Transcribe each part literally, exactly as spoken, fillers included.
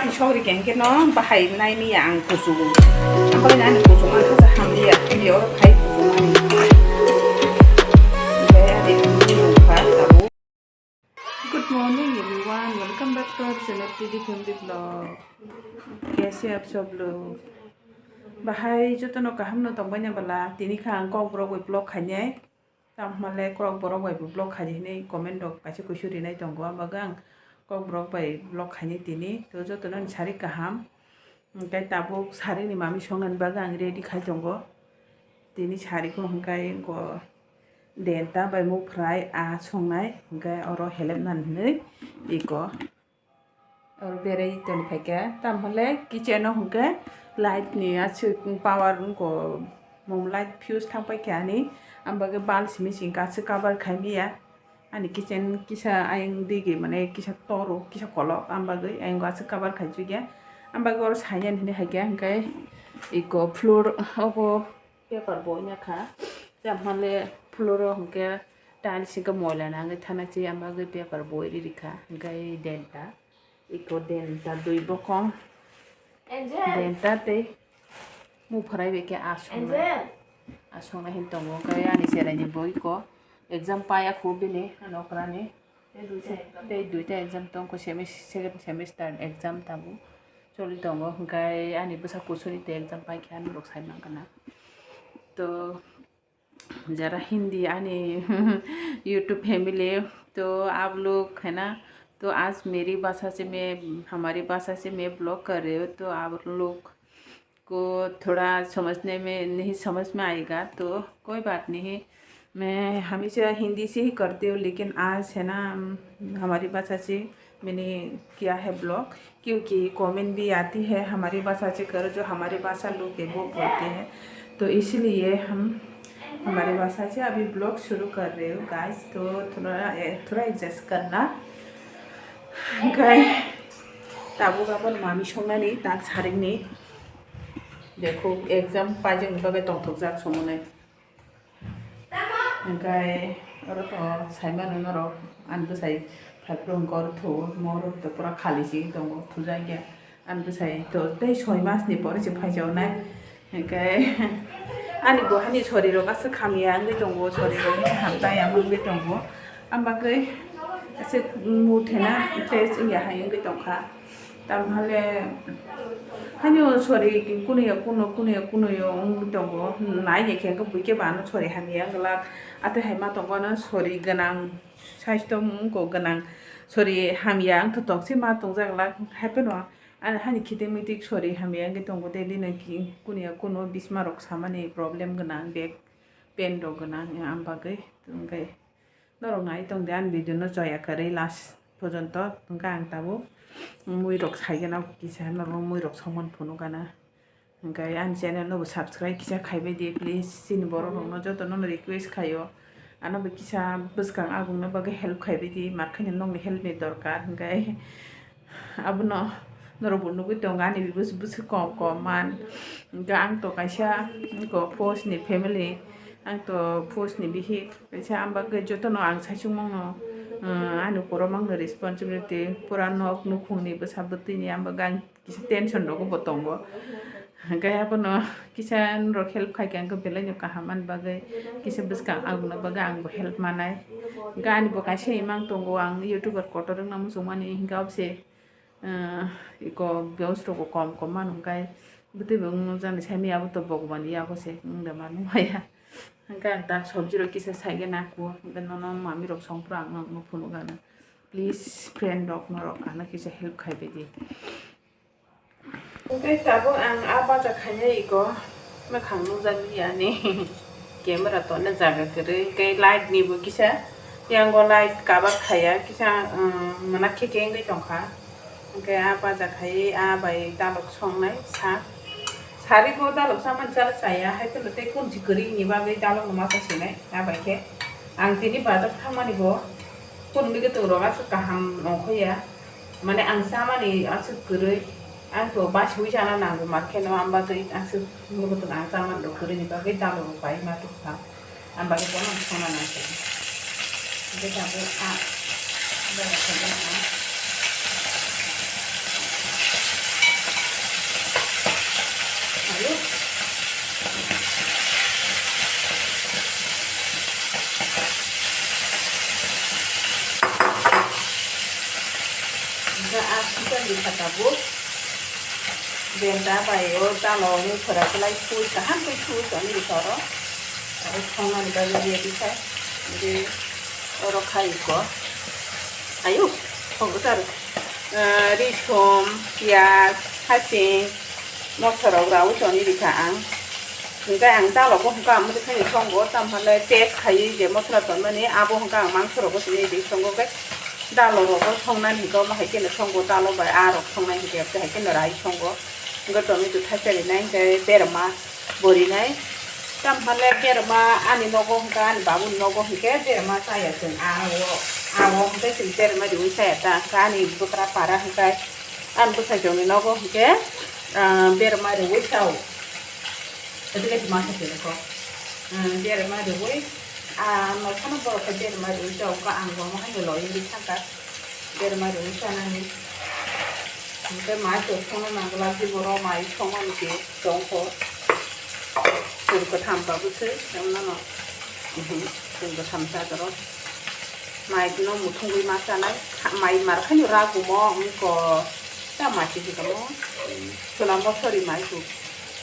Sogri keng khe no bahai nai miya ang kuchung. Ang bai nani kuchung ang kasa hamliya, hamliya oro phai kuchung ani. Oke, ade kuni mukha tabu. Good morning everyone, welcome back to our channel T D Family Vlog. Kaise aap sab log? Bahai jotono kaham no tongbai na bala, tini kha ang kokborok bai vlog khainai. Tamo le kokborok bai bo vlog khaidi hinwi comment rok kaisa kuisu rinai tongo, abo ang kokborok bai vlog khainai tini. To jotono ni sari kaham, hwnkhe tabuk sari ni mami songnani bagwi ang ready khai tongo. Tini sari ko hwnkhe go denta bai muk phwrai a songnai, hwnkhe oro helep nani hinwi iko. Oro berai toni phaikha, tamo le kitchen o hwnkhe light ni aswk power wngkho, mung light fuse thang paikha ani, ang bagwi bulb simi simi aswk cover khai maya. Ani kitchen kisa ayang digi mane kisa toro kisa kolok, ang bagwi ayang aswk cover khai jagya. Ang bagwi oro sainani hinwi haikhe hwnkhe iko floor obo. Paper bo wngya kha. Tei ang le floor o hwnkhe tiles hwnkhe moila nangwi thana se, ang bagwi paper bo ri rikha. Hwnkhe denta, iko denta dui bokong. Angel. Denta tei muk phwrai bai khe aswk nai. Angel. Aswk nai hin tongo. Hwnkhe ani cherai ni bo iko exam paiya khu bini, ano okrani. Tei duita exam. Tei duita exam tongkho, semis-, second semester exam tabuk choli tongo, hwnkhe ani bwsa kusuni tei exam paikhe ani borok sai mankha na. To jara Hindi ani YouTube family, to aap log hai na, to aaj meri bhasha se main hamari bhasha se main vlog kar rahe ho, to aap log ko thoda samajhne mein nahi samajh mein aayega, to koi baat nahi, main hamesha Hindi se hi karti hu, lekin aaj hai na, hum, hamari bhasha se maine kiya hai vlog, kyunki comment bhi aati hai hamari bhasha se karo, jo hamari bhasha log hai wo bolte hai, to isliye hum hamari bhasha se abhi vlog shuru kar rahe ho guys, to thoda, eh, thoda adjust karna. Hwnkhe tabuk abo mami songnani tak saringni. Dekho, exam paijak ni bagwi tongthokjak somonai. Hwnkhe oro to saimano norok, ani bwsai phaiphuru hwnkhe oro thuo, morok to pura khali se tongo, thujakya. Ani bwsai to tei soi mas ni pore se phaijaknai. Hwnkhe ani bo hani sori rok aswk hamya wngwi tongo, sori rok ni hamtai ama wngwi tongo. Ang bagwi aswk muthena test wngya hai wngwi tongkha. Tamhale hani o sori kunuya kuno, kunuya kunuyo wngwi tongo. Nai ni khe buikhe bo ano sori hamya wngwlak. Atwi hai ma tongo ano sori gwnang, saisto wngkho gwnang, sori hamya wngthotok se ma tongjak lak. Haiphano ani hani khiting miting sori hamya wngwi tongo, tei bini kunuya kuno bisma rok samani problem gwnang, back pain rok gwnang, ang bagwi. Hwnkhe norok nai tong di ani video no choya kwrwi last porjonto, hwnkhe ang tabuk mui rok saigana kisa norok mui rok songmani phunukgana. Hwnkhe ani channel no bo subscribe kisa khaibai di please, chini borok rok no joto no request khaio, ano bo kisa bwskang agungna bagwi help khaibai di, markhai nokni help ni dorkar, hwnkhe abono norok bo nugwi tongo ani views bwswk kom kom man, hwnkhe ang to kaisa eko post ni family, ang to post ni bihik kaisa, ang bagwi jotono ang saichung mano, ani borok mangno responsibility pura nok nukhung ni bwsa bwtwi ni, ang bagwi ang kisa tension rogo bo tongo. Hwnkhe abono kisa norok help khaikha hwnkhe belai no kaham ani bagwi, kisa bwskang agungna bagwi ang bo help manai. Hwnkhe ani bo kaisa imang tongo, ang youtuber kotor wngna muchungmani, hwnkhe abose, ah, eko views rok bo kom kom mano, hwnkhe bwtwi bo wng nukjaknai, saimanya abo to Bhagwan yago se wng da mano maya. Hwnkhe ang tak sobji rok kisa saigena kuo, hwnkhe nono mami rok songphuru ang nokno phunukgana. Please friend rok norok ano kisa help khaibai di. Hwnkhe tabuk ang a baja khainai iko mwkhang nukjakliya ani camera tonna jaga kwrwi, hwnkhe light ni bo kisa yango light cover khaiya, kisa, um, mwnakhe khe wngwi tongkha. Hwnkhe a baja khai a bai dalok songnai sa. Sari bo dalok chamani chala chaya, hai phano tei kunchi kwrwi ni bagwi dalok no ma cha sinai. A bai khe ang tini bazar thangmani bo kunui khe tongrok aswk kaham ongkhoya. Mane ang chamani aswk kwrwi, ang to basiui chana nango, ma kheno ang bagwi aswk muitu ang chamani rok kwrwini bagwi dalok rok bai ma tongkha, ang bagwi bono ang songna nangkhe. Hwnkhe tabuk a, bono songna nang. Tabuk benta bai o dalo wngwi phwra kwlai sui kaham khe sui tongwi rikha oro. Tabuk thongnani bagwi ready khai. Hwnkhe oro khai iko. Ayu, thok gwtar. Ah, risum, piyaj, hasing, mosorok raui tongwi rikha ang. Hwnkhe ang dalo bo hwnkhe ang mwtai khani songo, tamo hwnle test khaiwi je mosola tonmani abo hwnkhe ang mangso rogo simi di songo, hwnkhe dalo rogo songnani hwnkhe omo hai kheno songo, dalo bai aa rok songnai hwnkhe hai kheno rai songo, hwnkhe tomato thaisa rinai hwnkhe berma bo rinai. Tamo hwnle berma ani nogo hwnkhe ani babuni nogo hwnkhe berma chaya chwng aa o, aa o hwnkhe chwng berma riui chaya ta, hwnkhe ani bwkra para hwnkhe ani bwsai chwngni nogo hwnkhe, ah, berma riui sao. Tei kaisa masa se ko. Berma riui, ah, no phano borok khe berma riui chao, ko ang bo mo hai loi ri thangka. Berma riui chanani. Tei mai to songna nangla di boro mai songmani ke tongkho. Chwng kwtham ba bwswi, emno no. Mhm, chwng kwtham cha jaro. Mai no muthungwi ma chanai. Mai mar khaino ragumo, wngko. Ta mai se tamo. Chwla mosori mai ko.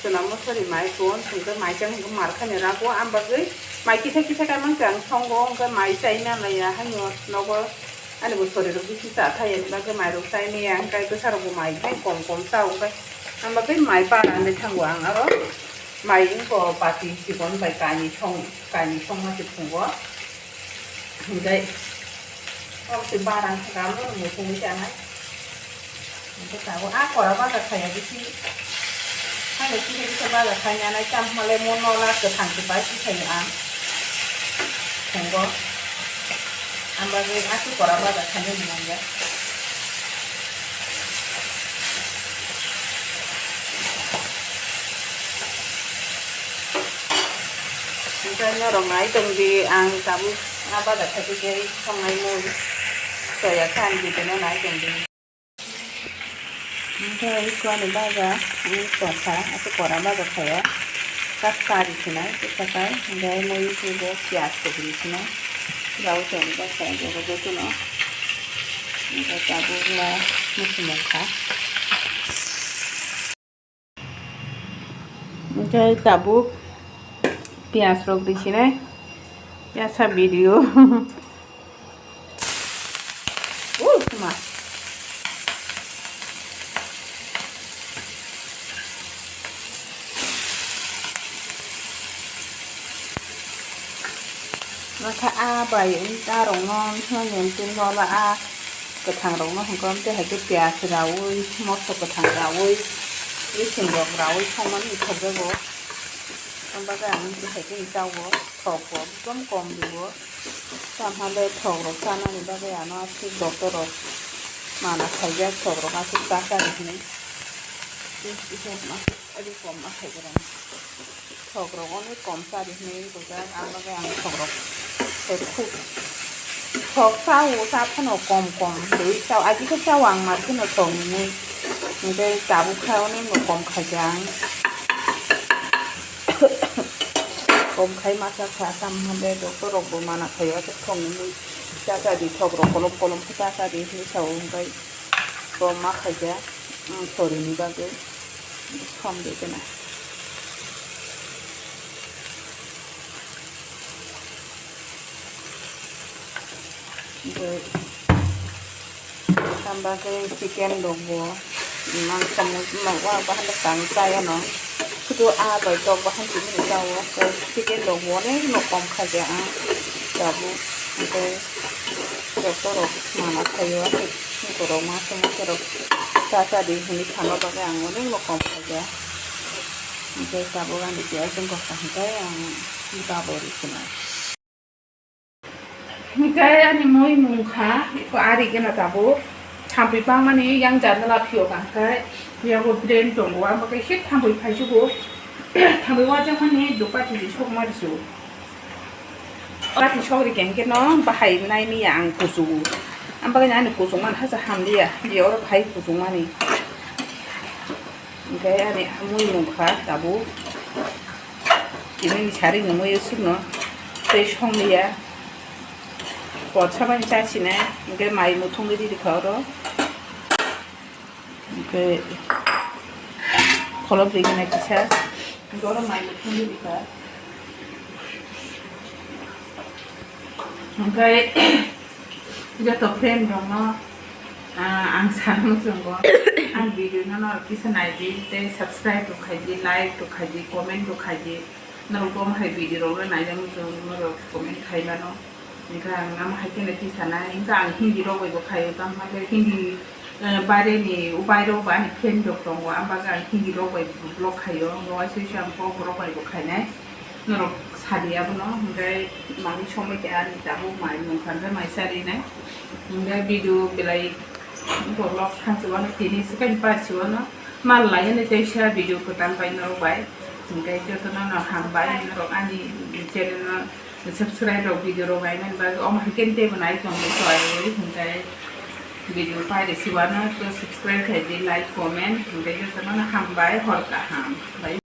Chwla mosori mai ko, wngkhe mai chang hwnkhe mar khaino rago, ang bagwi mai kisa kisa khe mang chang songo, wngkhe mai chai na laiya haino nogo ani bo sorirok bisi cha thai, ani bagwi mairok chai maya, wngkhe bwsarokbo mai khai kom kom chao, wngkhe ang bagwi mai bara hinwi thango ang aro mai wngkhe bati chikon bai kainwi song, kainwi songma se thungo. Hingke, o se bara wngkha, amo no muchungwi chanai. Hingke tabuk a kora baja khaya bisi. Haino kisa kisa baja khaina nai, tamo hwnle mo nola kwthang se bai si khaio ang. Thungo. Ang bagwi a se kora baja khaina nangya. Hingke norok nai tongdi, ang tabuk a baja khaitwi khe songnai mui. Soya khe ang video no nai tongdi. Hingke iko ani baja, ang tongkha, ase kora baja khaya. Kak kari sinai, kisa kai, hingke mui ise bo piyaj kobri sinai. Rau tong baja, joto joto no. Hingke tabuk la musi mangkha. Hingke tabuk piyaj rok risinai, piyaj ha video. Ui, ma. Nokha a bai wng ta rok no, wng swnamya wng tin nola a kwthang rok no hwnkhe, tei hai khe piyaj raui, moso kwthang raui, bising rok raui songmani ithok jago. Ang bagwi ang tei hai khe chao, thok bo ekdom kom rio. Tamo le thok rok chanani bagwi ano aswk doctor rok mana khaijak, thok rok aswk cha cha di hinwi. Tei kisa ma, adi kom ma khai rang. Thok rok onek kom cha di hinwi bujak, ang bagwi ang thok rok se khuk. Thok chao, cha phano kom kom hinwi chao, agi khe chao ang mar kheno thok hinwi. Hingke tabuk kha onek no kom khaijak ang. Kom khai ma cha kha, tamo hwnle doctor rok bo mana khaio, aswk thok hinwi cha cha di, thok rok kolom kolom khe cha cha di hinwi sao, hingke kom ma khaijak, um, sorini bagwi. Som de kena. Hamba khe chicken rok bo, mangso mungsa rok bo bahai no tang chaya no, sudu a bai tok bahai simi ni chao, chicken rok bo onek no kom kha je ang tabuk, hingke doctor rok mana khaio, borok masa masa rok cha cha di hinwi thangma bagwi ang onek no kom kha je. Hingke tabuk ani piyaj wng kha hingke ang tabuk rw sinai. Hingke ani mui mungkha, eko ari gana tabuk. Thampui bangmani yang janala phiyok ang khe, yago drain tongo, ang bagwi se thampui phaijugo. Thampui wajakmani dupati di sokma risu. Pati sokri khe hingke no bahai nai miya ang kuchugo. Ang bagwi ani kuchukmani hasa hamliya, biya oro phai kuchukmani. Hingke ani mui mungkha tabuk. Tini ni sari ni mui sukno tei songliya. Kotsa bai chasinai, hingke mai muthungwi riri kha oro. Hwnkhe kholop rigina kisa. Goro mai mukhungwi rikha. Hwnkhe joto friend rokno, ah, ang sana muchungo. Ang video no norok kisa naidi tei subscribe rok khaidi, like rok khaidi, comment rok khaidi. Norok bo hai video rok naina muchungo norok comment khaimano. Hingkhe ang amo hai kheno tisanai, hingkhe ang Hindi rok bai bo khaio, tamo hingkhe Hindi, eh, baire ni ubai rok bai friend rok tongo, ang bagwi ang Hindi rok bai vlog khaio, hingkhe waisa waisa ang kok rok bai bo khainai, norok sadi abono, hingkhe manwi somoi khe ani tabuk mai nungkha hingkhe mai charinai, hingkhe video belai borok thangsi wano tini second part si wano mal lai ani teisa video kwtal bai norok bai, hingkhe jotono no hambai norok ani channel no. Subscribe rok video rok nai mani bagwi omo hai khe teibo nai tongwi tongwi hwnkhe video pairi siwano to subscribe khai di, like, comment hwnkhe jotono no hambai, hor kaham.